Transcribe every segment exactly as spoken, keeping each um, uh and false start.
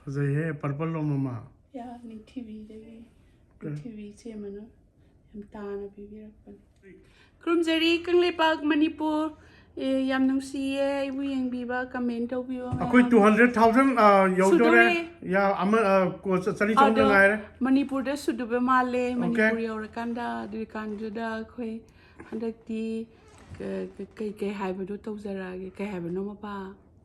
ꯐꯖꯩꯍꯦ, purple ꯂꯣ ꯃꯃꯥ? ꯌꯥ, ꯅꯤꯡꯊꯤꯕꯤꯗꯒꯤ꯫ ꯅꯤꯡꯊꯤꯕꯤ ꯏꯆꯦ ꯑꯃꯅ ꯌꯥꯝ ꯇꯥꯅ ꯄꯤꯕꯤꯔꯛꯄꯅꯤ꯫ ꯈꯨꯔꯨꯝꯖꯔꯤ ꯀꯪꯂꯩꯄꯥꯛ ꯃꯅꯤꯄꯨꯔ꯫ ꯑꯦ, ꯌꯥꯝ ꯅꯨꯡꯁꯤꯌꯦ ꯑꯩꯕꯨ ꯌꯦꯡꯕꯤꯕ, comment ꯇꯧꯕꯤꯕ ꯃꯌꯥꯝ꯫ ꯑꯩꯈꯣꯏ two hundred thousand, ꯑ, ꯌꯧꯗꯣꯔꯦ꯫ ꯁꯨꯗꯣꯔꯦ꯫ ꯌꯥ, ꯑꯃ, ꯑ, ꯀꯣ-, ꯆ-, ꯆꯅꯤ ꯆꯍꯨꯝꯗ ꯑꯗꯣ ꯉꯥꯏꯔꯦ꯫ ꯃꯅꯤꯄꯨꯔꯗ ꯁꯨꯗꯕ ꯃꯥꯜꯂꯦ꯫ ꯃꯅꯤꯄꯨꯔ ꯌꯧꯔꯀꯥꯟꯗ, ꯑꯗꯨꯏꯀꯥꯟꯗꯨꯗ ꯑꯩꯈꯣꯏ ꯍꯟꯗꯛꯇꯤ ꯀ-, ꯀ-, ꯀꯩ ꯀꯩ ꯍꯥꯏꯕꯗꯣ ꯇꯧꯖꯔꯛꯑꯒꯦ꯫ ꯀꯩ ꯍꯥꯏꯕꯅꯣ ꯃꯄꯥ?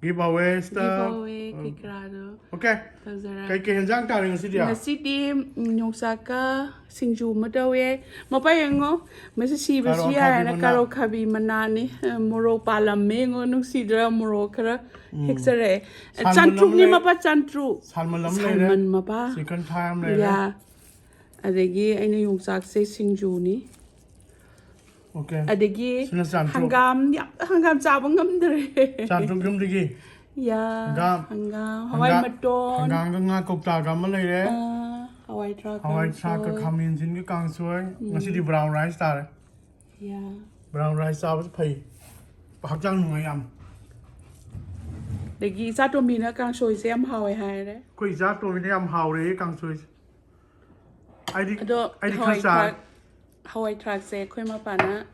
Give away stuff. Give away ꯀꯩ ꯀꯔꯥꯗꯣ Okay. ꯇꯧꯖꯔꯛꯑꯒꯦ꯫ ꯀꯩ ꯀꯩ ꯍꯦꯟꯖꯥꯡ ꯇꯥꯔꯦ ꯉꯁꯤꯗꯤ? ꯉꯁꯤꯗꯤ, ꯎꯝ, ꯌꯣꯡꯆꯥꯛꯀ ꯁꯤꯡꯖꯨ ꯑꯃ ꯇꯧꯋꯦ꯫ ꯃꯄꯥ ꯌꯦꯡꯉꯣ, ꯃꯁꯤ ꯁꯤꯕꯁꯨ ꯀꯥꯔꯣꯠ ꯌꯥꯏ ꯍꯥꯏꯅ ꯑꯈꯥꯕꯤ ꯃꯅꯥ꯫ ꯀꯥꯔꯣꯠ ꯈꯥꯕꯤ ꯃꯅꯥꯅꯤ꯫ ꯑ, ꯃꯣꯔꯣꯛ ꯄꯥꯜꯂꯝꯃꯦ ꯌꯦꯡꯉꯣ, ꯅꯨꯡꯁꯤꯗ꯭ꯔꯥ? ꯃꯣꯔꯣꯛ ꯈꯔ ꯍꯦꯛꯆꯔꯛꯑꯦ꯫ ꯑ, ꯁꯥꯜꯃꯟ ꯆꯥꯟꯇ꯭ꯔꯨꯛꯅꯤ ꯑꯃ ꯂꯩ-, ꯃꯄꯥ, ꯆꯥꯟꯇ꯭ꯔꯨꯛ꯫ ꯁꯥꯜꯃꯟ ꯑꯃ ꯂꯩꯔꯦ꯫ ꯁꯥꯜꯃꯟ ꯃꯄꯥ꯫ Chicken thigh ꯑꯃ ꯂꯩꯔꯦ꯫ ꯌꯥ꯫ ꯑꯗꯒꯤ ꯑꯩꯅ ꯌꯣꯡꯆꯥꯛꯁꯦ ꯁꯤꯡꯖꯨꯅꯤ꯫ Okay. ꯑꯗꯒꯤ ꯁꯤꯅ ꯆꯥꯟꯇ꯭ꯔꯨꯛ꯫ ꯍꯪꯒꯥꯝ ꯌꯥꯝ, ꯍꯪꯒꯥꯝ ꯆꯥꯕ ꯉꯝꯗ꯭ꯔꯦ꯫ ꯆꯥꯟꯇ꯭ꯔꯨꯛ ꯌꯨꯝꯗꯒꯤ? ꯌꯥ, ꯍꯪꯒꯥꯝ꯫ ꯍꯪꯒꯥꯝ, ꯍꯋꯥꯏ ꯍꯪꯒꯥ-, ꯃꯇꯣꯟ꯫ ꯍꯪꯒꯥꯝꯒ ꯉꯥ ꯀꯧꯇꯥꯒ ꯑꯃ ꯂꯩꯔꯦ꯫ ꯑꯥ, ꯍꯋꯥꯏ ꯊ꯭ꯔꯥꯛ ꯍꯋꯥꯏ ꯊ꯭ꯔꯥꯛꯀ ꯀꯥꯡꯁꯣꯏ꯫ ꯈꯥꯃꯦꯟꯁꯤꯟꯒ ꯀꯥꯡꯁꯣꯏ꯫ ꯉꯁꯤꯗꯤ brown rice ꯇꯥꯔꯦ꯫ ꯌꯥ꯫ Brown rice ꯆꯥꯕꯁꯨ ꯐꯩ꯫ ꯍꯛꯆꯥꯡ ꯅꯨꯡꯉꯥꯏ ꯌꯥꯝ꯫ ꯑꯗꯒꯤ ꯏꯆꯥ ꯇꯣꯝꯕꯤꯅ ꯀꯥꯡꯁꯣꯏꯁꯦ ꯌꯥꯝ ꯍꯥꯎꯋꯦ ꯍꯥꯏꯔꯦ꯫ ꯑꯩꯈꯣꯏ ꯏꯆꯥ ꯇꯣꯝꯕꯤꯅ ꯌꯥꯝ ꯍꯥꯎꯔꯦ ꯀꯥꯡꯁꯣꯏꯁꯦ꯫ ꯑꯩꯗꯤ, ꯑꯗꯣ ꯑꯩꯗꯤ ꯈꯔ ꯍꯋꯥꯏ ꯆꯥꯔꯦ꯫ ꯊ꯭ꯔꯥꯛ, ꯍꯋꯥꯏ ꯊ꯭ꯔꯥꯛꯁꯦ ꯑꯩꯈꯣꯏ ꯃꯄꯥꯅ ꯉꯥ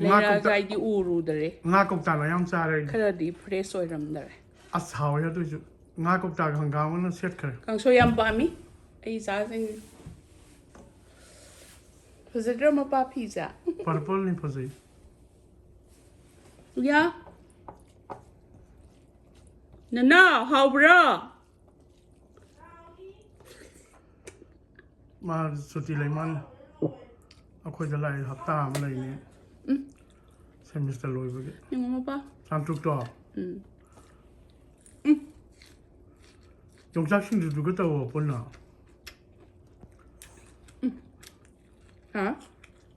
ꯂꯩꯔꯛꯑꯒ ꯀꯧꯇꯥ-, ꯑꯩꯗꯤ ꯎꯔꯨꯗꯔꯦ꯫ ꯉꯥ ꯀꯧꯇꯥꯒ ꯌꯥꯝ ꯆꯥꯔꯦ ꯑꯩꯗꯤ꯫ ꯈꯔꯗꯤ fresh ꯑꯣꯏꯔꯝꯗꯔꯦ꯫ ꯑꯁ, ꯍꯥꯎꯋꯦ ꯑꯗꯨꯏꯁꯨ꯫ ꯉꯥ ꯀꯧꯇꯥꯒ ꯍꯪꯒꯥꯝꯒꯅ ꯁꯦꯠꯈ꯭ꯔꯦ꯫ ꯀꯥꯡꯁꯣꯏ ꯌꯥꯝ ꯄꯥꯝꯃꯤ ꯑꯩ ꯏꯆꯥꯁꯤꯡ꯫ ꯐꯖꯗ꯭ꯔ ꯃꯄꯥ ꯐꯤꯁꯦ? Purple ꯅꯤ ꯐꯖꯩ꯫ ꯌꯥ꯫ ꯅꯅꯥꯎ, ꯍꯥꯎꯕ꯭ꯔꯣ? ꯃꯥ ꯁꯨꯇꯤ ꯂꯩ ꯃꯥꯜꯂꯦ꯫ ꯑꯩꯈꯣꯏꯗ ꯂꯥꯛꯑꯦ, ꯍꯞꯇꯥ ꯑꯃ ꯂꯩꯅꯤ꯫ ꯎꯝ꯫ Semester ꯂꯣꯏꯕꯒꯤ꯫ ꯌꯦꯡꯉꯣ ꯃꯄꯥ꯫ ꯆꯥꯟꯇ꯭ꯔꯨꯛꯇꯣ꯫ ꯎꯝ꯫ ꯌꯣꯡꯆꯥꯛ ꯁꯤꯡꯖꯨꯗꯨꯒ ꯇꯧꯋꯣ ꯄꯨꯟꯅ꯫ ꯍꯥ?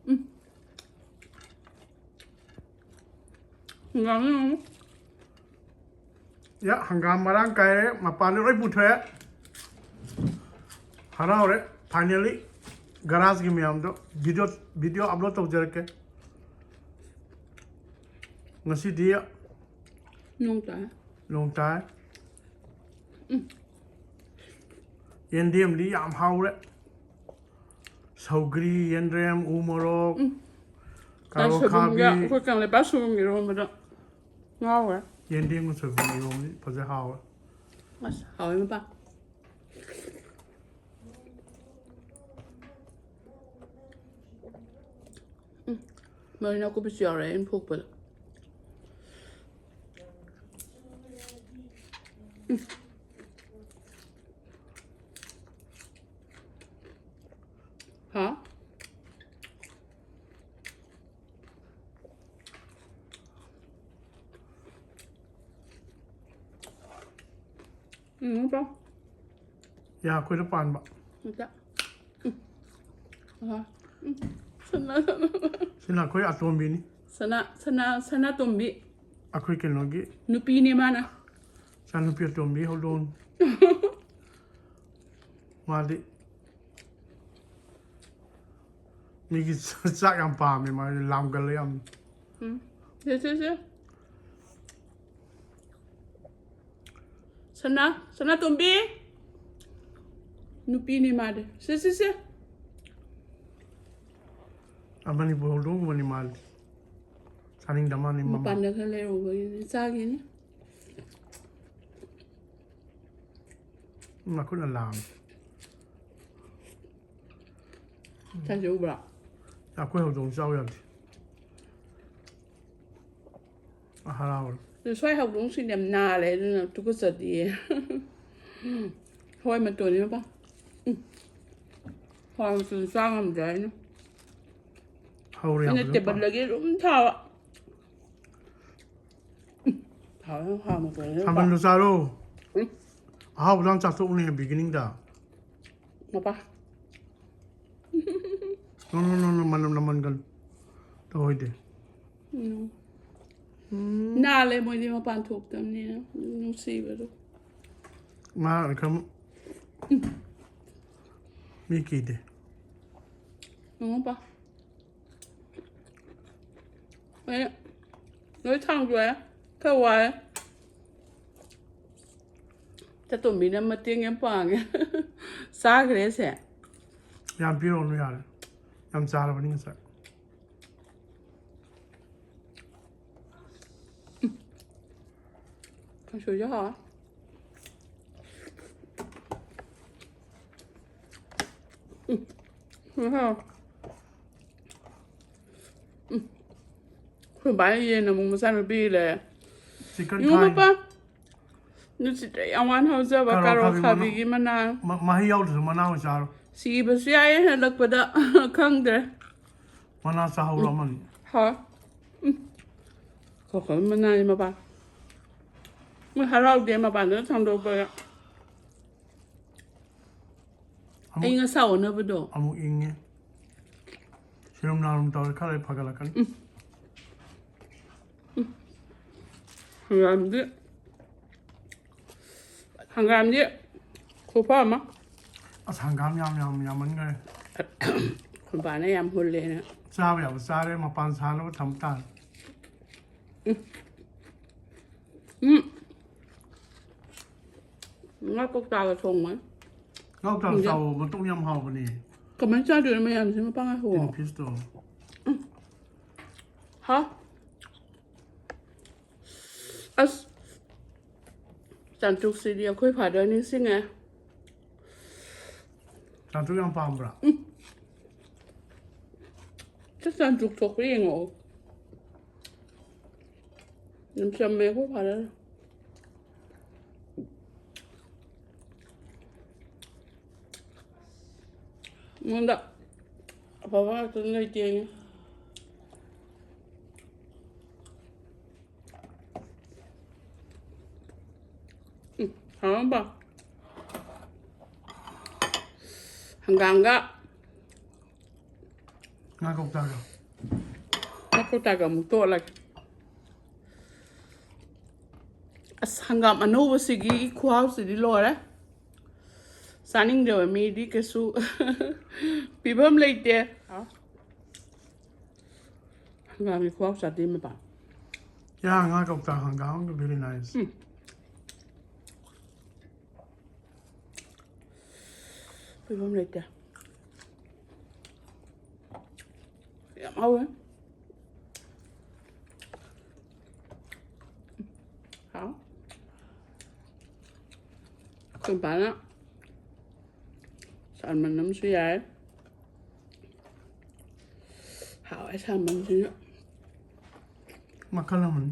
ꯎꯝ꯫ ꯍꯪꯒꯥꯝ ꯌꯦꯡꯉꯨ꯫ ꯌꯥ, ꯍꯪꯒꯥꯝ ꯃꯔꯥꯡ ꯀꯥꯏꯔꯦ, ꯃꯄꯥꯟꯗ ꯂꯣꯏ ꯄꯨꯊꯣꯛꯑꯦ꯫ ꯍꯔꯥꯎꯔꯦ, finally꯫ Garage ꯀꯤ ꯃꯌꯥꯝꯗꯣ video, video upload ꯇꯧꯖꯔꯛꯀꯦ꯫ ꯉꯁꯤꯗꯤ ꯅꯣꯡ ꯇꯥꯏ꯫ ꯅꯣꯡ ꯇꯥꯏ꯫ ꯎꯝ꯫ ꯌꯦꯟꯗꯦꯝꯗꯤ ꯌꯥꯝ ꯍꯥꯎꯔꯦ꯫ ꯁꯧꯒ꯭ꯔꯤ, ꯌꯦꯟꯗ꯭ꯔꯦꯝ, ꯎ ꯃꯣꯔꯣꯛ, ꯎꯝ꯫ ꯀꯥꯔꯣ ꯁꯣꯏꯕꯨꯝꯒ ꯈꯥꯕꯤ꯫ ꯑꯩꯈꯣꯏ ꯀꯪꯂꯩꯄꯥꯛ ꯁꯣꯏꯕꯨꯝ ꯏꯔꯣꯟꯕꯗꯣ ꯉꯥꯎꯔꯦ꯫ ꯌꯦꯟꯗꯦꯝꯒ ꯁꯣꯏꯕꯨꯝ ꯏꯔꯣꯝꯕꯗꯤ ꯐꯖ ꯍꯥꯎꯋꯦ꯫ ꯑꯁ ꯍꯥꯎꯋꯦ ꯃꯄꯥ꯫ ꯎꯝ꯫ ꯃꯔꯣꯏ ꯅꯥꯀꯨꯞꯄꯤꯁꯨ ꯌꯥꯎꯔꯛꯑꯦ ꯑꯩꯅ ꯐꯨꯛꯄꯗ꯫ ꯎꯝ꯫ ꯍꯥ? ꯎꯝ, ꯆꯥꯎ꯫ ꯌꯥ ꯑꯩꯈꯣꯏꯗ ꯄꯥꯟꯕ꯫ ꯃꯆꯥ꯫ ꯎꯝ꯫ ꯑꯍꯥ꯫ ꯎꯝ꯫ ꯁꯅꯥ, ꯁꯅꯥ꯫ ꯁꯤꯅ ꯑꯩꯈꯣꯏ ꯑꯇꯣꯝꯕꯤꯅꯤ꯫ ꯁꯅꯥ, ꯁꯅꯥ, ꯁꯅꯥꯇꯣꯝꯕꯤ꯫ ꯑꯩꯈꯣꯏ ꯀꯩꯅꯣꯒꯤ ꯅꯨꯄꯤꯅꯦ ꯃꯥꯅ꯫ ꯏꯆꯥꯅꯨꯄꯤ ꯑꯇꯣꯝꯕꯤ ꯍꯧꯗꯣꯡ꯫ ꯃꯥꯗꯤ ꯃꯤꯒꯤ ꯆꯥꯛ ꯌꯥꯝ ꯄꯥꯝꯃꯦ, ꯃꯥꯗꯤ ꯂꯥꯝꯒꯜꯂꯦ ꯌꯥꯝ꯫ ꯎꯝ꯫ ꯁꯦ, ꯁꯦ, ꯁꯦ꯫ ꯁꯅꯥ, ꯁꯅꯥꯇꯣꯝꯕꯤ꯫ ꯅꯨꯄꯤꯅꯦ ꯃꯥꯗꯤ꯫ ꯁꯦ, ꯁꯦ, ꯁꯦ꯫ ꯑꯃꯅꯤ ꯍꯧꯗꯣꯡꯒꯨꯝꯕꯅꯤ ꯃꯥꯗꯤ꯫ ꯆꯥꯅꯤꯡꯗ ꯃꯥꯅꯤ ꯃꯃꯥ꯫ ꯃꯄꯥꯟꯗ ꯈꯔ ꯂꯩꯔꯨꯕꯒꯤꯅꯦ꯫ ꯆꯥꯒꯤꯅꯤ꯫ ꯃꯈꯨꯠꯅ ꯂꯥꯝꯃꯤ꯫ ꯆꯥꯁꯦ ꯎꯕ꯭ꯔꯥ? ꯑꯩꯈꯣꯏ ꯍꯧꯗꯣꯡ ꯆꯥꯎ ꯌꯥꯗꯦ꯫ ꯍꯔꯥꯎꯔꯦ꯫ ꯑꯗꯨ ꯁ꯭ꯋꯥꯏ ꯍꯧꯗꯣꯡꯁꯤꯡꯗꯤ ꯌꯥꯝ ꯅꯥꯜꯂꯦ, ꯑꯗꯨꯅ ꯇꯨꯀꯠꯆꯗꯤꯌꯦ꯫ ꯍꯋꯥꯏ ꯃꯇꯣꯟꯅꯤ ꯃꯄꯥ꯫ ꯎꯝ꯫ ꯍꯋꯥꯏ ꯃꯇꯣꯟ ꯆꯥ ꯉꯝꯗ꯭ꯔꯦ ꯑꯩꯅ꯫ ꯍꯧꯔꯦ ꯑꯩꯅ ꯌꯥꯝ ꯐꯖꯅ ꯇꯦꯕꯜꯗꯒꯤ ꯑꯗꯨꯝ ꯊꯥꯕ꯫ ꯎꯝ꯫ ꯍꯥꯎꯋꯦ, ꯍꯋꯥꯏ ꯃꯇꯣꯟꯅꯤ ꯃꯄꯥ꯫ ꯁꯥꯃꯟꯗꯣ ꯆꯥꯔꯣ꯫ ꯎꯝ꯫ ꯑꯍꯥꯎꯕꯗꯣ ꯌꯥꯝ ꯆꯥꯊꯣꯛꯎꯅꯦ beginning ꯗ꯫ ꯃꯄꯥ꯫ No, no, no, no, ꯃꯅꯝ ꯅꯝꯃꯟꯒꯅꯨ꯫ ꯇꯧꯍꯣꯏꯗꯦ꯫ ꯎꯝ꯫ ꯅꯥꯜꯂꯦ ꯃꯣꯏꯗꯤ ꯃꯄꯥꯟ ꯊꯣꯛꯇꯕꯅꯤꯅ꯫ ꯅꯨꯡꯁꯤꯕꯗꯣ꯫ ꯃꯥ ꯈꯔ ꯃꯤ ꯀꯤꯗꯦ꯫ ꯎꯝ, ꯃꯄꯥ꯫ ꯑꯩ ꯂꯣꯏ ꯊꯥꯡꯗꯣꯛꯑꯦ꯫ ꯈꯔ ꯋꯥꯏ꯫ ꯆꯇꯣꯝꯕꯤꯅ ꯃꯇꯦꯡ ꯌꯥꯝ ꯄꯥꯡꯉꯦ꯫ ꯆꯥꯈ꯭ꯔꯦ ꯁꯦ꯫ ꯌꯥꯝ ꯄꯤꯔꯛꯑꯣꯅꯨ ꯌꯥꯔꯦ꯫ ꯌꯥꯝ ꯆꯥꯔꯕꯅꯤ ꯉꯁꯥꯏ꯫ ꯀꯥꯡꯁꯣꯏꯁꯨ ꯍꯥꯎꯋꯦ꯫ ꯎꯝ꯫ ꯎꯝ, ꯍꯥꯎꯋꯦ꯫ ꯎꯝ꯫ ꯑꯩꯈꯣꯏ ꯕꯥꯅ ꯌꯦꯟ ꯑꯃꯨꯛ ꯃꯆꯥꯅꯨꯄꯤ ꯂꯩꯔꯦ꯫ Chicken ꯌꯦꯡꯉꯨ thigh꯫ ꯄꯄꯥ꯫ ꯅꯨꯡꯁꯤꯠꯇ꯭ꯔꯦ ꯌꯥꯝ ꯋꯥꯅ ꯍꯧꯖꯕ ꯀꯥꯔꯣꯠ ꯀꯥꯔꯣꯠ ꯈꯥꯕꯤ ꯃꯅꯥ꯫ ꯈꯥꯕꯤꯒꯤ ꯃꯅꯥ꯫ ꯃ- ꯃꯍꯤ ꯌꯥꯎꯗ꯭ꯔꯁꯨ ꯃꯅꯥ ꯑꯣꯏꯅ ꯆꯥꯔꯣ꯫ ꯁꯤꯕꯁꯨ ꯌꯥꯏꯌꯦ ꯍꯜꯂꯛꯄꯗ꯫ ꯈꯪꯗ꯭ꯔꯦ꯫ ꯃꯅꯥ ꯆꯥꯍꯧꯔꯣ ꯑꯃꯅꯤ꯫ ꯍꯥꯎ꯫ ꯎꯝ꯫ ꯀꯣꯀꯣ ꯃꯅꯥꯁꯦ ꯃꯄꯥꯟ꯫ ꯃꯣꯏ ꯍꯔꯥꯎꯗꯦ ꯃꯄꯥꯟꯗ ꯊꯥꯡꯗꯣꯛꯄꯗ꯫ ꯑꯃꯨꯛ- ꯑꯩ ꯉꯁꯥ ꯑꯣꯟꯅꯕꯗꯣ꯫ ꯑꯃꯨꯛ ꯏꯪꯉꯦ꯫ ꯁꯤꯔꯨꯝ ꯅꯥꯔꯨꯝ ꯇꯧꯔꯦ, ꯈꯔ ꯂꯩ ꯐꯒꯠꯂꯛꯀꯅꯤ꯫ ꯍꯪꯒꯥꯝꯗꯤ ꯍꯪꯒꯥꯝꯗꯤ ꯈꯨꯐ ꯑꯃ꯫ ꯑꯁ, ꯍꯪꯒꯥꯝ ꯌꯥꯝ ꯌꯥꯝ ꯌꯥꯝꯃꯟꯈ꯭ꯔꯦ꯫ ꯑꯩꯈꯣꯏ ꯕꯥꯅ ꯌꯥꯝ ꯍꯨꯜꯂꯦꯅ꯫ ꯆꯥꯕ ꯌꯥꯕ ꯆꯥꯔꯦ, ꯃꯄꯥꯟ ꯁꯥꯅꯕ ꯊꯝ ꯇꯥꯔꯦ꯫ ꯎꯝ꯫ ꯉꯥ ꯀꯧꯇꯥꯒ ꯊꯣꯡꯕ꯫ ꯉꯥꯎꯇꯥꯒ ꯆꯥꯎꯕ ꯃꯇꯨꯡ ꯌꯥꯝ ꯍꯥꯎꯕꯅꯦ꯫ ꯀꯃꯥꯏꯅ ꯆꯥꯗꯣꯏꯅꯣ ꯃꯌꯥꯝꯁꯦ ꯃꯄꯥꯡ ꯉꯥꯏꯈꯣ꯫ Tin fishꯇꯣ꯫ ꯍꯥ? ꯑꯁ꯫ ꯆꯥꯟꯇ꯭ꯔꯨꯛꯁꯤꯗꯤ ꯑꯩꯈꯣꯏ father ꯅꯤꯡꯁꯤꯡꯉꯦ꯫ ꯆꯥꯟꯇ꯭ꯔꯨꯛ ꯌꯥꯝ ꯄꯥꯝꯕ꯭ꯔꯥ? ꯆꯥꯟꯇ꯭ꯔꯨꯛ ꯊꯣꯛꯄ꯭ꯔꯥ ꯌꯦꯡꯉꯛꯑꯣ꯫ ꯌꯥꯝ ꯆꯝꯃꯦ ꯑꯩꯈꯣꯏ father꯫ ꯑꯩꯉꯣꯟꯗ ꯑꯐꯕ ꯉꯥꯛꯇ ꯂꯩꯇꯦꯅꯦ꯫ ꯎꯝ, ꯍꯥꯎꯔꯝꯕ꯫ ꯍꯪꯒꯥꯝꯒ꯫ ꯉꯥ ꯀꯧꯇꯥꯒ꯫ ꯉꯥ ꯀꯧꯇꯥꯒ ꯑꯃꯨꯛ ꯇꯣꯠꯂꯒꯦ꯫ ꯑꯁ, ꯍꯪꯒꯥꯝ ꯑꯅꯧꯕꯁꯤꯒꯤ ꯈꯨꯍꯥꯎꯁꯤꯗꯤ ꯂꯣꯏꯔꯦ꯫ ꯆꯥꯅꯤꯡꯗꯕ ꯃꯤꯗꯤ ꯀꯩꯁꯨ ꯄꯤꯐꯝ ꯂꯩꯇꯦ꯫ ꯍꯪꯒꯥꯝꯒꯤ ꯈꯨꯍꯥꯎ ꯆꯥꯗꯦ ꯃꯄꯥ꯫ Yeah, ꯉꯥ ꯀꯧꯇꯥ ꯍꯪꯒꯥꯝ, very nice꯫ ꯎꯝ꯫ ꯐꯤꯕꯝ ꯂꯩꯇꯦ꯫ ꯌꯥꯝ ꯍꯥꯎꯋꯦ꯫ ꯍꯥꯎ꯫ ꯑꯩꯈꯣꯏ ꯄꯥꯅ ꯁꯥꯜꯃꯟ ꯑꯃꯁꯨ ꯌꯥꯏ꯫ ꯍꯥꯎꯋꯦ ꯁꯥꯜꯃꯟꯁꯤꯁꯨ꯫ ꯃꯈꯜ ꯑꯃꯅꯤ꯫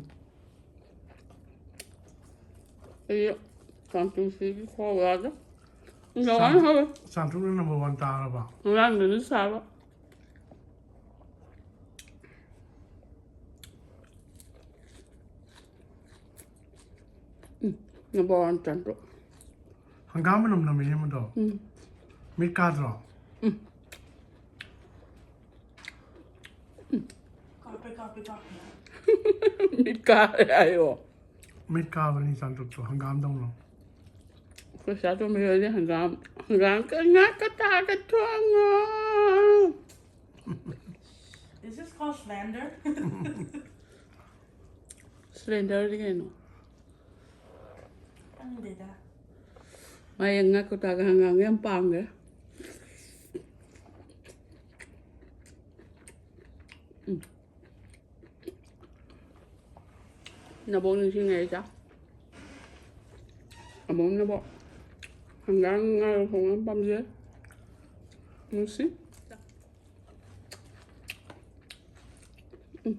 ꯑꯩ ꯀꯥꯡꯁꯨꯁꯤꯒꯤ ꯈꯨꯍꯥꯎ ꯌꯥꯗꯦ꯫ ꯌꯥꯝ ꯆꯥꯟ-, ꯍꯥꯎꯋꯦ꯫ ꯆꯥꯟꯇ꯭ꯔꯨꯛꯅ number one ꯇꯥꯔꯕ? ꯉꯔꯥꯡꯗꯨꯅ ꯁꯥꯕ꯫ ꯎꯝ, number one ꯆꯥꯟꯇ꯭ꯔꯨꯛ꯫ ꯍꯪꯒꯥꯝ ꯃꯅꯝ ꯅꯝꯃꯤꯅꯦ ꯃꯗꯣ꯫ ꯎꯝ꯫ ꯃꯤꯠ ꯀꯥꯗ꯭ꯔꯣ? ꯎꯝ꯫ ꯀꯥꯞꯄꯦ, ꯀꯥꯞꯄꯦ, ꯀꯥꯞꯄꯦ꯫ ꯃꯤꯠ ꯀꯥꯔꯦ ꯍꯥꯏꯌꯣ꯫ ꯃꯤꯠ ꯀꯥꯕꯅꯤ ꯆꯥꯟꯇ꯭ꯔꯨꯛꯇꯣ, ꯍꯪꯒꯥꯝꯗꯧꯅ꯫ ꯑꯩꯈꯣꯏ ꯆꯥꯇꯣꯝꯕꯤ ꯍꯣꯏꯗꯤ ꯍꯪꯒꯥꯝ, ꯍꯪꯒꯥꯝ ꯀ-, ꯉꯥ ꯀꯇꯥꯒ ꯊꯣꯡꯉꯣ꯫ Is this called slander? Slenderꯗꯤ ꯀꯩꯅꯣ? ꯈꯪꯗꯦꯗ꯫ ꯃꯥ ꯉꯥ ꯀꯧꯇꯥꯒ ꯍꯪꯒꯥꯝꯒ ꯌꯥꯝ ꯄꯥꯝꯈ꯭ꯔꯦ꯫ ꯎꯝ꯫ ꯅꯕꯣꯛ ꯅꯤꯡꯁꯤꯡꯉꯦ ꯑꯩꯁꯦ꯫ ꯑꯕꯣꯛ ꯅꯕꯣꯛ꯫ ꯍꯪꯒꯥꯝ ꯉꯥ ꯊꯣꯡꯕ ꯌꯥꯝ ꯄꯥꯝꯖꯩ꯫ ꯅꯨꯡꯁꯤ꯫ ꯎꯝ꯫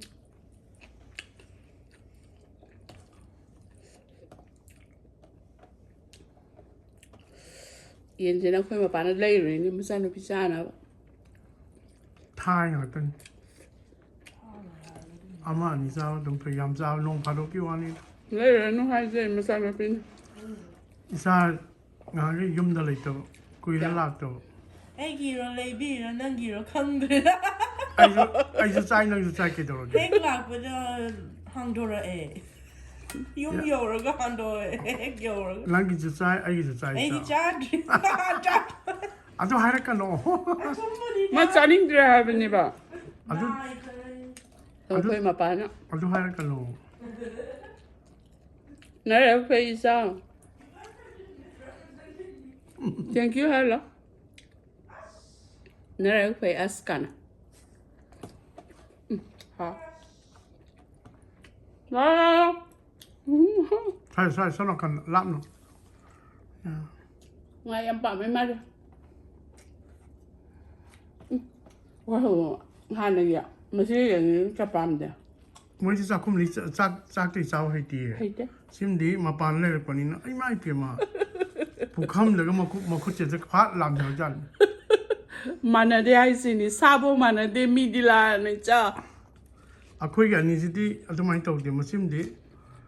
ꯌꯦꯟꯁꯤꯅ ꯑꯩꯈꯣꯏ ꯃꯄꯥꯅ ꯂꯩꯔꯨꯔꯤꯅꯤ ꯃꯆꯥꯅꯨꯄꯤ ꯆꯥꯅꯕ꯫ ꯊꯥꯏ ꯉꯥꯛꯇꯅꯤ꯫ ꯑꯃ ꯑꯅꯤ ꯆꯥꯕ ꯑꯗꯨꯝ ꯐꯩ, ꯌꯥꯝ ꯆꯥꯕ ꯅꯣꯡ ꯐꯥꯗꯣꯛꯀꯤ ꯋꯥꯅꯤ꯫ ꯂꯩꯔꯨꯔꯅꯨ ꯍꯥꯏꯖꯩ ꯃꯆꯥꯅꯨꯄꯤꯅ꯫ ꯏꯆꯥ ꯉꯥꯏꯍꯥꯛꯀꯤ ꯌꯨꯝꯗ ꯂꯩꯇꯕ, ꯀꯨꯏꯔꯦ ꯂꯥꯛꯇꯕ꯫ ꯑꯩꯒꯤꯔꯣ ꯂꯩꯕꯤꯔꯣ ꯅꯪꯒꯤꯔꯣ ꯈꯪꯗ꯭ꯔꯦꯗ꯫ ꯑꯩꯁꯨ, ꯑꯩꯁꯨ ꯆꯥꯏ, ꯅꯪꯁꯨ ꯆꯥꯏ, ꯀꯩꯗꯧꯔꯒꯦ? ꯍꯦꯛ ꯂꯥꯛꯄꯗ ꯍꯥꯡꯗꯣꯔꯛꯑꯦ꯫ ꯌꯨꯝ ꯌꯥ-, ꯌꯧꯔꯒ ꯍꯥꯡꯗꯣꯔꯛꯑꯦ꯫ ꯍꯦꯛ ꯌꯧꯔꯒ꯫ ꯅꯪꯒꯤꯁꯨ ꯆꯥꯏ, ꯑꯩꯒꯤꯁꯨ ꯆꯥꯏ, ꯑꯩꯗꯤ ꯆꯥ-, ꯆꯥꯗ꯭ꯔꯤ꯫ ꯆꯥ-, ꯑꯗꯨ ꯍꯥꯏꯔꯛꯀꯅꯣ꯫ ꯑꯆꯨꯝꯕꯅꯤꯗ꯫ ꯃꯥ ꯆꯥꯅꯤꯡꯗ꯭ꯔꯦ ꯍꯥꯏꯕꯅꯦꯕ꯫ ꯑꯗꯨ, ꯅꯥꯏ ꯈꯔ꯫ ꯑꯗꯨ, ꯑꯩꯈꯣꯏ ꯃꯄꯥꯅ꯫ ꯑꯗꯨ ꯍꯥꯏꯔꯛꯀꯅꯣ꯫ ꯅꯔꯦ ꯐꯩ ꯏꯆꯥ꯫ Thank you ꯍꯥꯏꯔꯣ꯫ ꯅꯔꯥꯏꯕꯛ ꯐꯩ ꯑꯁ ꯀꯥꯟꯅ꯫ ꯎꯝ, ꯍꯥꯎ꯫ ꯂꯥꯎ, ꯂꯥꯎ, ꯂꯥꯎ꯫ ꯎꯝ, ꯍꯥꯎ꯫ ꯁ꯭ꯋꯥꯏ, ꯁ꯭ꯋꯥꯏ, ꯁꯣꯝ ꯅꯥꯀꯟꯗ, ꯂꯥꯞꯅ꯫ ꯑꯥ꯫ ꯉꯥ ꯌꯥꯝ ꯄꯥꯝꯃꯦ ꯃꯥꯗꯤ꯫ ꯎꯝ, ꯋꯥꯍꯧ ꯍꯥꯟꯅꯒꯤ ꯃꯁꯤ ꯌꯦꯡꯉꯤ ꯆꯞ ꯄꯥꯝꯗꯦ꯫ ꯃꯣꯏꯗꯤ ꯆꯥꯛꯈꯨꯝꯗꯤ ꯆꯥ-, ꯆꯥꯛ, ꯆꯥꯛꯇꯤ ꯆꯥꯕ ꯍꯩꯇꯦꯌꯦ꯫ ꯍꯩꯇꯦ꯫ ꯁꯤꯃꯗꯤ ꯃꯄꯥꯟ ꯂꯩꯔꯛꯄꯅꯤꯅ, ꯏꯃꯥ ꯏꯄꯦꯝꯃ꯫ ꯄꯨꯈꯝꯗꯒ ꯃꯈꯨꯠ, ꯃꯈꯨꯠꯁꯦ ꯐꯥꯠ ꯂꯥꯝꯊꯕꯖꯥꯠꯅꯤ꯫ ꯃꯥꯟꯅꯗꯦ ꯍꯥꯏꯁꯤꯅꯤ, ꯁꯥꯕꯧ ꯃꯥꯟꯅꯗꯦ, ꯃꯤꯗꯤ ꯂꯥꯛꯑꯅꯤ ꯆꯥ꯫ ꯑꯩꯈꯣꯏꯒꯤ ꯑꯅꯤꯁꯤꯗꯤ ꯑꯗꯨꯃꯥꯏꯅ ꯇꯧꯗꯦ, ꯃꯁꯤꯃꯗꯤ꯫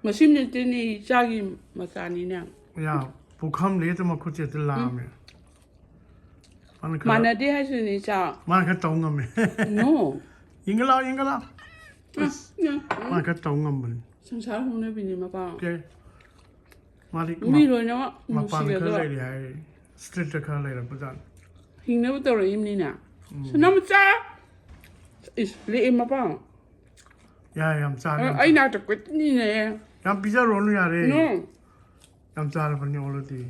ꯃꯁꯤꯝ ꯅꯠꯇꯦꯅꯦ, ꯏꯆꯥꯒꯤ ꯃꯆꯥꯅꯤꯅꯦ꯫ ꯌꯥ, ꯄꯨꯈꯝꯗꯒꯤ ꯍꯦꯛꯇ ꯃꯈꯨꯠꯁꯦ ꯍꯦꯛꯇ ꯂꯥꯝꯃꯦ꯫ ꯃꯥꯅ ꯈꯔ, ꯃꯥꯟꯅꯗꯦ ꯍꯥꯏꯁꯤꯅꯤ, ꯏꯆꯥ꯫ ꯃꯥꯅ ꯈꯔ ꯇꯧ ꯉꯝꯃꯦ꯫ No꯫ ꯌꯦꯡꯒꯠꯂꯛꯑꯣ, ꯌꯦꯡꯒꯠꯂꯛꯑꯣ꯫ ꯎꯝ, ꯑꯁ, ꯎꯝ, ꯎꯝ꯫ ꯃꯥꯅ ꯈꯔ ꯇꯧ ꯉꯝꯕꯅꯤ꯫ ꯁꯪꯁꯥꯔ ꯍꯣꯡꯅꯕꯤꯅꯤ ꯃꯄꯥ꯫ ꯑꯣꯀꯦ꯫ ꯃꯥꯗꯤ ꯃꯤ ꯃ-, ꯂꯣꯏꯅꯃꯛ ꯃꯄꯥꯟꯗ ꯈꯔ ꯅꯨꯡꯁꯤꯒꯗ꯭ꯔꯣ? ꯂꯩꯔꯤ ꯍꯥꯏ, street ꯈꯔ ꯂꯩꯔꯛꯄꯖꯥꯠꯅꯤ꯫ ꯍꯤꯡꯅꯕ ꯇꯧꯔꯛꯏꯕꯅꯤꯅ꯫ ꯎꯝ꯫ ꯁꯅꯥꯃꯆꯥ! ꯏꯁ, ꯂꯤꯛꯑꯦ ꯃꯄꯥ꯫ ꯌꯥꯔꯦ, ꯌꯥꯝ ꯆꯥꯔꯦ, ꯑ, ꯌꯥꯝ ꯑꯩ ꯆꯥꯔꯦ꯫ ꯅꯥꯛꯇ ꯀꯣꯏꯆꯠꯅꯤꯅꯦ꯫ ꯌꯥꯝ ꯄꯤꯖꯔꯨꯔꯅꯨ, ꯌꯥꯔꯦ꯫ No꯫ ꯌꯥꯝ ꯆꯥꯔꯕꯅꯤ already꯫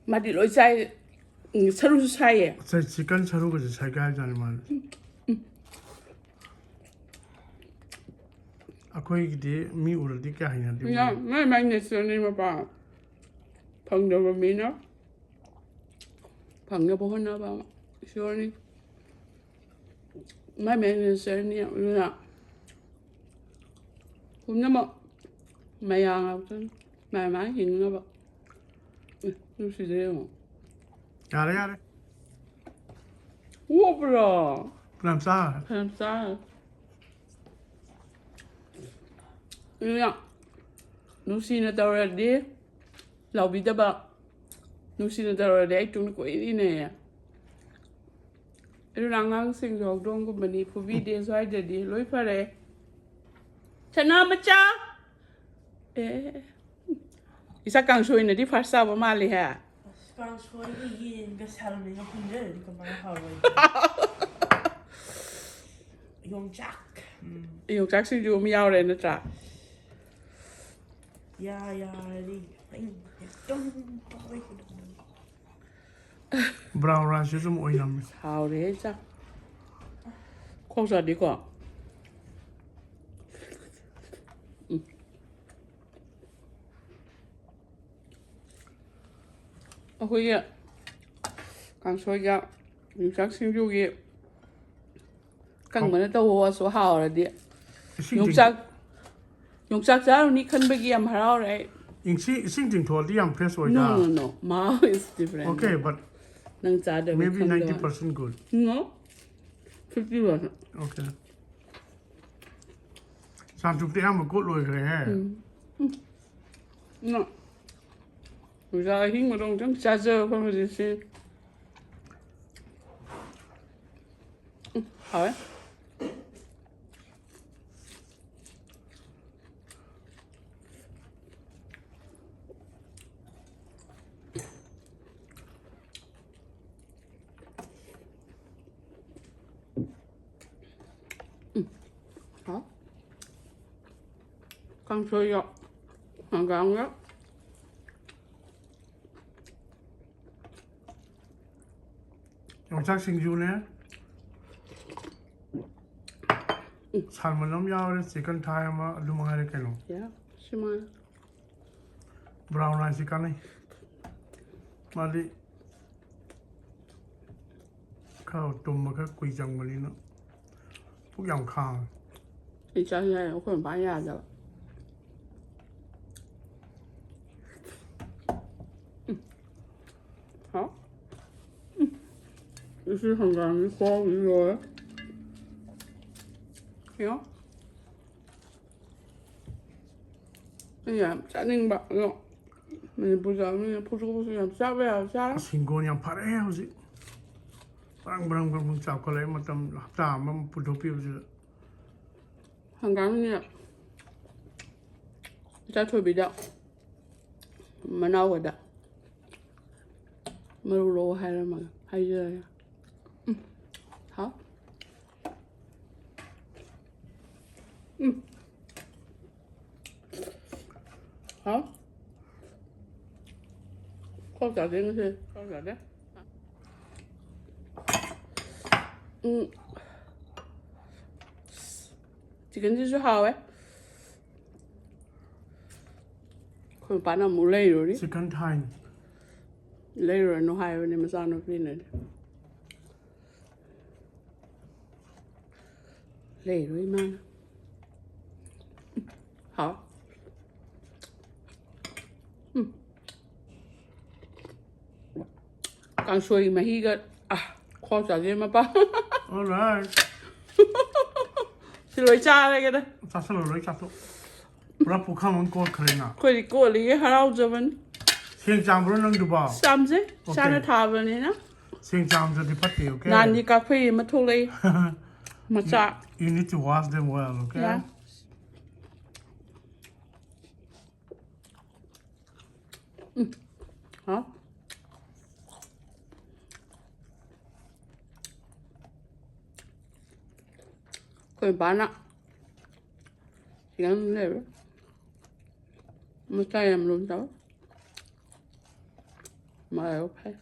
ꯃꯥꯗꯤ ꯂꯣꯏ ꯆꯥꯏ꯫ ꯎꯝ, ꯁꯔꯨꯁꯨ ꯁꯥꯏꯌꯦ꯫ ꯆ-, chicken ꯁꯔꯨꯒꯁꯦ ꯁꯥꯏꯒꯥꯏꯖꯥꯠꯅꯤ ꯃꯥꯗꯤ꯫ ꯑꯩꯈꯣꯏꯒꯤꯗꯤ ꯃꯤ ꯎꯔꯗꯤ ꯀꯌꯥ ꯍꯩꯅꯗꯦ꯫ ꯌꯥꯝ, ꯃꯥꯏ ꯃꯥꯏ natureꯅꯤ ꯃꯄꯥ꯫ ꯐꯪꯗꯕ ꯃꯤꯅ ꯐꯪꯅꯕ ꯍꯣꯠꯅꯕ ꯑꯃ ꯏꯁꯣꯔꯅꯤ꯫ ꯃꯥꯏ ꯃꯥꯏ natureꯅꯤ, ꯑꯗꯨꯅ ꯄꯨꯝꯅꯃꯛ ꯃꯌꯥꯝ ꯉꯥꯛꯇꯅꯤ꯫ ꯃꯥꯏ ꯃꯥꯏ ꯍꯤꯡꯅꯕ꯫ ꯑꯦ, ꯅꯨꯡꯁꯤꯗ꯭ꯔꯦ ꯌꯦꯡꯉꯣ꯫ ꯌꯥꯔꯦ, ꯌꯥꯔꯦ꯫ ꯑꯣꯛꯄ꯭ꯔꯣ? ꯐꯅꯌꯥꯝ ꯆꯥ꯫ ꯐꯅꯌꯥꯝ ꯆꯥ꯫ ꯑꯗꯨꯅ ꯅꯨꯡꯁꯤꯅ ꯇꯧꯔꯗꯤ ꯂꯥꯎꯕꯤꯗꯕ, ꯅꯨꯡꯁꯤꯅ ꯇꯧꯔꯗꯤ ꯑꯩ ꯇꯨꯡꯗ ꯀꯣꯏꯏꯟ ꯏꯟꯅꯩꯌꯦ꯫ ꯑꯗꯨꯅ ꯑꯉꯥꯡꯁꯤꯡꯁꯨ ꯍꯧꯗꯣꯡꯒꯨꯝꯕꯅꯤ, ꯐꯨꯕꯤꯗꯦ ꯁ꯭ꯋꯥꯏꯗꯗꯤ꯫ ꯂꯣꯏ ꯐꯔꯦ꯫ ꯁꯅꯥ ꯃꯆꯥ! ꯑꯦ, ꯏꯆꯥ ꯀꯥꯡꯁꯣꯏꯅꯗꯤ first ꯇꯥꯕ ꯃꯥꯜꯂꯤꯍꯦ꯫ ꯑꯁ, ꯀꯥꯡꯁꯣꯏꯒ ꯌꯦꯟꯒ ꯁꯥꯜꯃꯟꯒ ꯄꯨꯟꯖꯜꯂꯗꯤ ꯀꯃꯥꯏꯅ ꯍꯥꯎꯔꯣꯏꯗꯣꯏꯅꯣ? ꯌꯣꯡꯆꯥꯛ꯫ ꯎꯝ꯫ ꯌꯣꯡꯆꯥꯛ ꯁꯤꯡꯖꯨ ꯑꯃ ꯌꯥꯎꯔꯦ ꯅꯠꯇ꯭ꯔꯥ? ꯌꯥ ꯌꯥꯔꯗꯤ ꯑꯩ ꯑꯗꯨꯝ ꯇꯧꯔꯦ꯫ Brown rice ꯁꯨ ꯁꯨꯝ ꯑꯣꯏꯅꯝꯃꯦ꯫ ꯍꯥꯎꯔꯦꯍꯦ ꯆꯥꯛ꯫ ꯈꯣꯛ ꯆꯥꯗꯦꯀꯣ꯫ ꯎꯝ꯫ ꯑꯩꯈꯣꯏꯒꯤ ꯀꯥꯡꯁꯣꯏꯒ ꯌꯣꯡꯆꯥꯛ ꯁꯤꯡꯖꯨꯒꯤ ꯀꯪꯕꯅ ꯇꯧꯕꯁꯨ ꯍꯥꯎꯔꯗꯤ꯫ ꯏꯁꯤꯡ ꯌꯣꯡꯆꯥꯛ ꯌꯣꯡꯆꯥꯛ ꯆꯥꯔꯨꯅꯤ ꯈꯟꯕꯒꯤ ꯌꯥꯝ ꯍꯔꯥꯎꯔꯦ ꯑꯩ꯫ ꯏꯁꯤꯡ ꯏꯁꯤꯡ ꯆꯤꯡꯊꯣꯛꯑꯗꯤ ꯌꯥꯝ ꯐ꯭ꯔꯦꯁ No, ꯑꯣꯏꯗ꯫ no, no. Mahal is different. Okay, but ꯅꯪ ꯆꯥꯗꯕ maybe ninety ꯈꯪꯗꯕ꯫ percent good. No. Fifty percent. Okay. ꯆꯥꯟꯆꯨꯞꯇꯤ ꯑꯌꯥꯝꯕ ꯀꯣꯠ ꯂꯣꯏꯈ꯭ꯔꯦꯍꯦ꯫ No. ꯌꯣꯡꯆꯥꯛ ꯑꯍꯤꯡꯕꯗꯣ ꯑꯃꯨꯛꯇꯪ ꯆꯥꯖꯕ ꯐꯪꯕꯁꯦ ꯁꯤ꯫ ꯎꯝ, ꯍꯥꯎꯋꯦ꯫ ꯎꯝ, ꯍꯥꯎ꯫ ꯀꯥꯡꯁꯣꯏꯒ ꯍꯪꯒꯥꯝꯒ꯫ ꯌꯣꯡꯆꯥꯛ ꯁꯤꯡꯖꯨꯅꯦ꯫ ꯁꯥꯜꯃꯟ ꯑꯃ ꯌꯥꯎꯔꯦ, ꯆꯤꯀꯟ ꯊꯥꯏ ꯑꯃ, ꯑꯗꯨ ꯃꯉꯥꯏꯔꯦ ꯀꯩꯅꯣ꯫ ꯌꯥ, ꯁꯤꯃ꯫ ꯕ꯭ꯔꯥꯎꯟ ꯔꯥꯏꯁꯁꯤ ꯀꯥꯟꯅꯩ꯫ ꯃꯥꯗꯤ ꯈꯔ ꯇꯨꯝꯕ ꯈꯔ ꯀꯨꯏ ꯆꯪꯕꯅꯤꯅ ꯄꯨꯛ ꯌꯥꯝ ꯈꯥꯡꯉꯦ꯫ ꯑꯩ ꯆꯥꯁꯤ ꯍꯥꯏꯔꯦ, ꯑꯩꯈꯣꯏ ꯃꯄꯥ ꯌꯥꯗꯕ꯫ ꯎꯝ꯫ ꯍꯥꯎ꯫ ꯎꯝ꯫ ꯉꯁꯤ ꯍꯪꯒꯥꯝꯒꯤ ꯈꯨꯍꯥꯎꯗꯤ ꯂꯣꯏꯔꯦ꯫ ꯌꯦꯡꯉꯣ꯫ ꯑꯩ ꯌꯥꯝ ꯆꯥꯅꯤꯡꯕ, ꯑꯗꯣ ꯃꯅꯤꯄꯨꯔꯗ ꯃꯤꯅ ꯐꯨꯁꯨ ꯐꯨꯁꯨ ꯌꯥꯝ ꯆꯥꯕ ꯌꯥꯕ ꯆꯥꯔꯦ꯫ ꯑꯁ, ꯍꯤꯡꯒꯣꯜ ꯌꯥꯝ ꯐꯔꯦ ꯍꯧꯖꯤꯛ꯫ ꯕ꯭ꯔꯪ ꯕ꯭ꯔꯪ ꯕ꯭ꯔꯪ ꯕ꯭ꯔꯪ ꯆꯥꯎꯈꯠꯂꯛꯑꯦ, ꯃꯇꯝ ꯍꯞꯇꯥ ꯑꯃꯃꯨꯛ ꯄꯨꯊꯣꯛꯄꯤꯕꯁꯤꯗ꯫ ꯍꯪꯒꯥꯝꯅꯦ ꯏꯆꯥ ꯊꯣꯏꯕꯤꯗ ꯃꯅꯥꯎ ꯍꯣꯏꯗ ꯃꯔꯨ ꯂꯧ ꯍꯥꯏꯔꯝꯃꯒ ꯍꯥꯏꯖꯔꯒꯦ꯫ ꯎꯝ꯫ ꯍꯥꯎ꯫ ꯎꯝ꯫ ꯍꯥꯎ꯫ ꯈꯣꯛ ꯆꯥꯗꯦ ꯉꯁꯤ꯫ ꯈꯣꯛ ꯆꯥꯗꯦ꯫ ꯎꯝ꯫ ꯆꯤꯛꯀꯟꯁꯤꯁꯨ ꯍꯥꯎꯋꯦ꯫ ꯑꯩꯈꯣꯏ ꯃꯄꯥꯅ ꯑꯃꯨꯛ ꯂꯩꯔꯨꯔꯤ꯫ Chicken thigh꯫ ꯂꯩꯔꯨꯔꯅꯨ ꯍꯥꯏꯕꯅꯦ ꯃꯆꯥꯅꯨꯄꯤꯅꯗꯤ꯫ ꯂꯩꯔꯨꯏ ꯃꯥꯅ꯫ ꯍꯥꯎ꯫ ꯎꯝ꯫ ꯀꯥꯡꯁꯣꯏ ꯃꯍꯤꯒ, ꯑ, ꯈꯨꯍꯥꯎ ꯆꯥꯗꯦ ꯃꯄꯥ꯫ Alright꯫ ꯁꯤ ꯂꯣꯏ ꯆꯥꯔꯒꯦꯗ꯫ ꯆꯥꯁꯜꯂꯣ, ꯂꯣꯏ ꯆꯥꯊꯣꯛ꯫ ꯄꯨꯔꯥ ꯄꯨꯈꯝ ꯑꯃ ꯀꯣꯠꯈ꯭ꯔꯦꯅ꯫ ꯑꯩꯈꯣꯏꯗꯤ ꯀꯣꯠꯂꯤꯌꯦ, ꯍꯔꯥꯎꯖꯕꯅꯤ꯫ ꯁꯦꯡ ꯆꯥꯝꯕ꯭ꯔꯣ ꯅꯪꯗꯨꯕꯣ? ꯆꯥꯝꯖꯩ꯫ Okay꯫ ꯏꯁꯥꯅ ꯊꯥꯕꯅꯤꯅ꯫ ꯁꯦꯡ ꯆꯥꯝꯗ꯭ꯔꯗꯤ ꯐꯠꯇꯦ, okay? ꯅꯍꯥꯟꯗꯤ ꯀꯥꯐꯩ ꯑꯃ ꯊꯣꯛꯂꯛꯏ꯫ ꯃꯆꯥ꯫ You need to wash them well, okay? Yeah꯫ ꯎꯝ꯫ ꯍꯥꯎ꯫ ꯑꯩꯈꯣꯏ ꯕꯥꯅ ꯈꯤꯇꯪ ꯂꯩꯔꯦ꯫ ꯃꯆꯥ ꯌꯥꯝ ꯂꯨꯅ ꯇꯧ꯫ ꯃꯔꯥꯏꯕꯛ ꯐꯩ꯫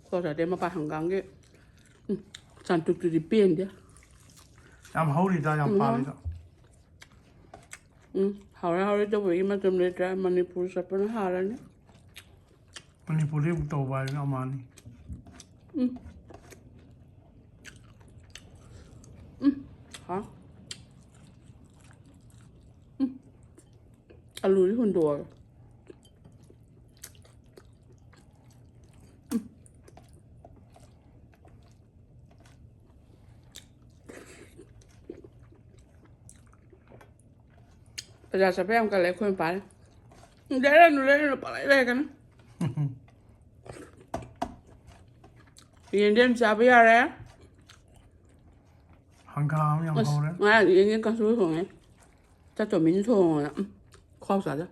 ꯈꯣꯏ ꯆꯥꯗꯦ ꯃꯄꯥ ꯍꯪꯒꯥꯝꯒꯤ꯫ ꯎꯝ, ꯆꯥꯟꯇꯨꯛꯇꯨꯗꯤ ꯄꯦꯟꯗꯦ꯫ ꯌꯥꯝ ꯍꯧꯔꯤꯗ, ꯌꯥꯝ ꯎꯝ꯫ ꯄꯥꯜꯂꯤꯗ꯫ ꯎꯝ, ꯍꯥꯎꯔꯦ, ꯍꯥꯎꯔꯦ ꯇꯧꯕꯒꯤ ꯃꯇꯝ ꯂꯩꯇ꯭ꯔꯦ꯫ ꯃꯅꯤꯄꯨꯔ ꯆꯠꯄꯅ ꯍꯥꯜꯂꯅꯤ꯫ ꯃꯅꯤꯄꯨꯔꯗꯤ ꯑꯃꯨꯛ ꯇꯧꯕ ꯍꯥꯏꯕꯅ ꯑꯃꯅꯤ꯫ ꯎꯝ꯫ ꯎꯝ꯫ ꯍꯥ? ꯎꯝ꯫ ꯑꯂꯨꯁꯤ ꯍꯨꯟꯗꯣꯛꯑꯒꯦ꯫ ꯎꯝ꯫ ꯕꯖꯥꯔ ꯆꯠꯄ ꯌꯥꯝ ꯀꯜꯂꯦ ꯑꯩꯈꯣꯏ ꯃꯄꯥꯅ꯫ ꯂꯩꯔꯅꯨ, ꯂꯩꯔꯅꯨ, ꯄꯪꯂꯩ ꯂꯩꯔꯒꯅꯨ꯫ ꯌꯦꯟꯗꯦꯝ ꯆꯥꯕ ꯌꯥꯔꯦ꯫ ꯍꯪꯒꯥꯝ ꯌꯥꯝ ꯑꯁ, ꯍꯧꯔꯦ꯫ ꯉꯔꯥꯡ ꯌꯦꯟꯗꯦꯝ ꯀꯥꯡꯁꯣꯏ ꯊꯣꯡꯉꯦ꯫ ꯆꯠꯇꯣꯃꯤꯅ ꯊꯣꯡꯉꯣꯅ꯫ ꯎꯝ, ꯈꯨꯍꯥꯎ ꯆꯥꯗ꯫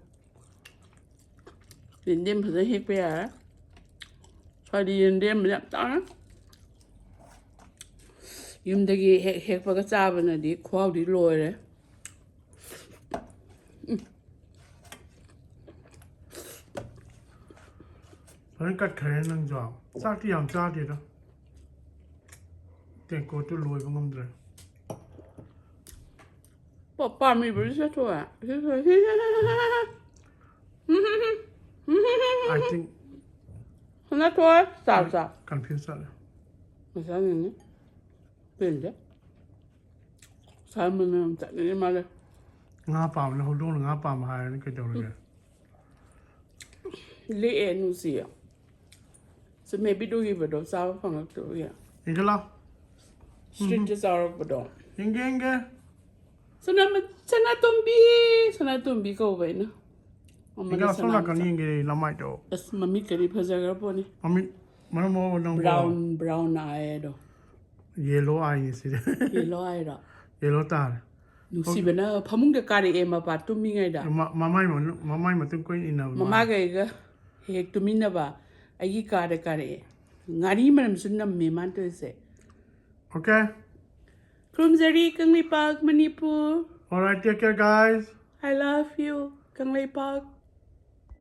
ꯌꯦꯟꯗꯦꯝ ꯐꯖꯅ ꯍꯦꯛꯄ ꯌꯥꯔꯦ꯫ ꯁ꯭ꯋꯥꯏꯗ ꯌꯦꯟꯗꯦꯝ ꯌꯥꯝ ꯇꯥꯡꯉꯦ꯫ ꯌꯨꯝꯗꯒꯤ ꯍꯦꯛ ꯍꯦꯛꯄꯒ ꯆꯥꯕꯅꯗꯤ ꯈꯨꯍꯥꯎꯗꯤ ꯂꯣꯏꯔꯦ꯫ ꯂꯣꯏ ꯀꯠꯈ꯭ꯔꯦ ꯅꯪꯁꯨ꯫ ꯆꯥꯛꯇꯤ ꯌꯥꯝ ꯆꯥꯗꯦꯗ꯫ ꯇꯦꯡꯀꯣꯠꯇꯨ ꯂꯣꯏꯕ ꯉꯝꯗ꯭ꯔꯦ꯫ ꯄꯥꯝꯃꯤꯕ꯭ꯔꯥ ꯆꯠꯊꯣꯛꯑꯦ? I think ꯅꯠꯊꯣꯛꯑꯦ꯫ ꯆꯥ ꯆꯥ꯫ Confuse ꯆꯠꯂꯦ꯫ ꯃꯁꯥꯅꯅꯦ꯫ ꯄꯦꯟꯗꯦ꯫ ꯁꯥꯃꯟꯅ ꯌꯥꯝ ꯆꯠꯅꯤꯡꯉꯦ ꯃꯥꯜꯂꯦ꯫ ꯉꯥ ꯄꯥꯝꯕꯅ ꯍꯧꯗꯣꯡꯅ ꯉꯥ ꯄꯥꯝꯕ ꯍꯥꯏꯔꯅꯤ ꯀꯩꯗꯧꯔꯒꯦ? ꯂꯤꯛꯑꯦ ꯅꯨꯡꯁꯤꯌꯦ꯫ ꯁꯨꯝ ꯃꯦꯕꯤꯠ ꯎꯈꯤꯕꯗꯣ ꯆꯥꯕ ꯐꯪꯉꯛꯇꯕꯒꯤ꯫ ꯏꯟꯈꯠꯂꯣ꯫ ꯁ꯭ꯇ꯭ꯔꯤꯠꯇ ꯆꯥꯎꯔꯛꯄꯗꯣ꯫ ꯌꯦꯡꯒꯦ ꯌꯦꯡꯒꯦ꯫ ꯁꯅꯥꯃ-, ꯁꯅꯥꯇꯣꯝꯕꯤ! ꯁꯅꯥꯇꯣꯝꯕꯤ ꯀꯧꯕ ꯑꯩꯅ꯫ ꯑꯃꯅ ꯏꯟꯈꯠꯂꯣ ꯁꯣꯝ ꯅꯥꯀꯟ ꯁꯅꯥꯃꯆꯥ꯫ ꯌꯦꯡꯒꯦ ꯂꯃꯥꯏꯗꯣ꯫ ꯑꯁ ꯃꯃꯤꯠꯀꯗꯤ ꯐꯖꯈ꯭ꯔ ꯄꯣꯠꯅꯤ꯫ ꯃꯃꯤꯠ ꯃꯔꯝ ꯃꯣꯛꯑꯣ ꯅꯪꯕꯣ꯫ Brown, brown eye ꯍꯥꯏꯗꯣ꯫ Yellow eyeꯅꯤ ꯁꯤꯗꯤ꯫ Yellow eyeꯔꯣ? Yellow ꯇꯥꯔꯦ꯫ ꯅꯨꯡꯁꯤꯕꯅ ꯐꯃꯨꯡꯗ ꯀꯥꯔꯛꯑꯦ ꯃꯄꯥ ꯇꯨꯝꯃꯤꯉꯩꯗ꯫ ꯃ-, ꯃꯃꯥꯏ ꯃꯅꯨꯡ-, ꯃꯃꯥꯏ ꯃꯇꯨꯡ ꯀꯣꯏꯅ ꯏꯟꯅꯕ ꯃꯥꯜꯂꯦ꯫ ꯃꯃꯥꯒ ꯑꯩꯒ ꯍꯦꯛ ꯇꯨꯃꯤꯟꯅꯕ ꯑꯩꯒꯤ ꯀꯥꯗ ꯀꯥꯔꯛꯑꯦ꯫ ꯉꯥꯔꯤ ꯃꯅꯝꯁꯨ ꯅꯝꯃꯦ ꯃꯥꯅ ꯇꯧꯔꯤꯁꯦ꯫ Okay. ꯈꯨꯔꯨꯝꯖꯔꯤ Kangleipak Manipur. Alright, take care, guys. I love you Kangleipak.